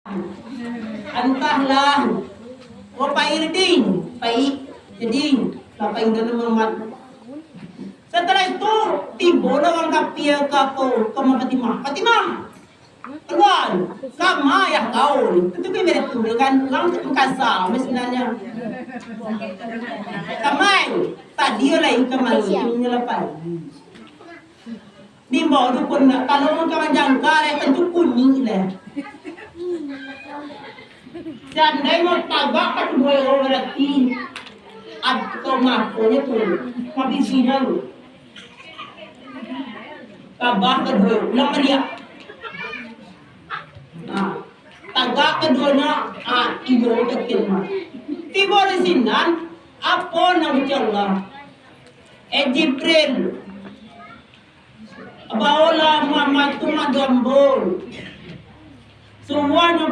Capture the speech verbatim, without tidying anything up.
Antahlah. Oh, pai, Ding. Pai. Jadi, Bapak Indah Muhammad. Setelah itu, tibolah urang kapia ka apo, ka rumah Fatimah. "Fatimah, kalua, kama ayah kau?" Tentu kan beda tu, kan? Urang tu kasa, sebenarnya. "Kamai, tadi yo lai kamai, inyo lapar." Dibawa dukun nak, kalau urang kawan jangka, eh, tentu kunyik lah. Seandai mau tagak ka tubuah orang berarti, atau makonyo tu, mabisinyo tu. Tabah kaduo, ulang baliak. Nah, tagak kaduonyo, ah, iyo, kecil mah. Tibo di sinan, apo nan ucap Allah? Eh, Jibril, baolah Muhammad tu mado ambo. Suruah nyo